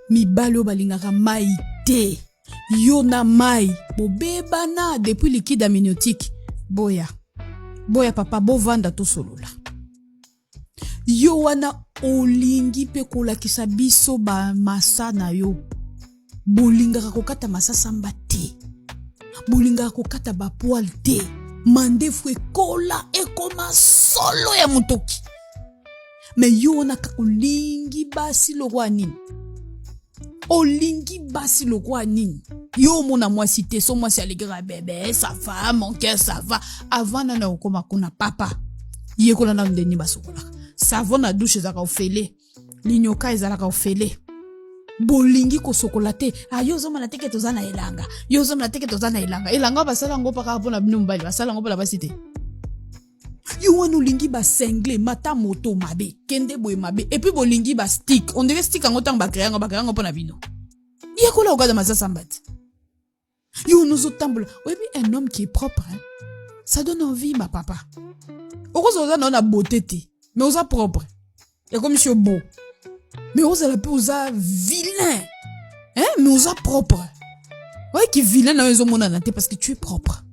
Mibali oyo balingaka mai te, yo na mai bobebana depuis liquide amniotique. Boya boya papa, bovanda tosolola. Yo wana olingi mpe kolakisa biso bamasa na yo. Bolingaka kokata masasamba te, bolingaka kokata bapoile te, mandefu ekola ekoma solo ya motoki. Me yo wana kaka olingi basi lokola nini? Olingi basi lokola nini? Yo omona mwasi te, so mwasi alekaka bebe, ça va mon cœur, ça va. Avant nana okoma kuna papa, yekola nanu ndeni basokolaka savon na douche, ezalaka ofele, linyoka ezalaka ofele. Bolingi kosokola te. Ah, yo ozomona te ke toza na elanga, yo ozomona te ke toza na elanga. Elanga basala yango mpaka mpona bino mobali, basala yango mpona basi te. Yo wana olingi basengle mata moto mabe, kende boye mabe. Et puis bolingi bastick, on dirait stick yango ntango bacréa yango, bacréa yango mpona bino. Yekola okada masasamba te. Yo wana ozotambola, oyebi, un homme qui est propre, hein? Ça donne envie, ma papa. Okozala oza nao na beauté te, mais oza propre, ekomisi yo beau. Mais ozala mpe oza vilain, hein? Mais oza propre, oyeki vilain na yo ezomonana te parce que tu es propre.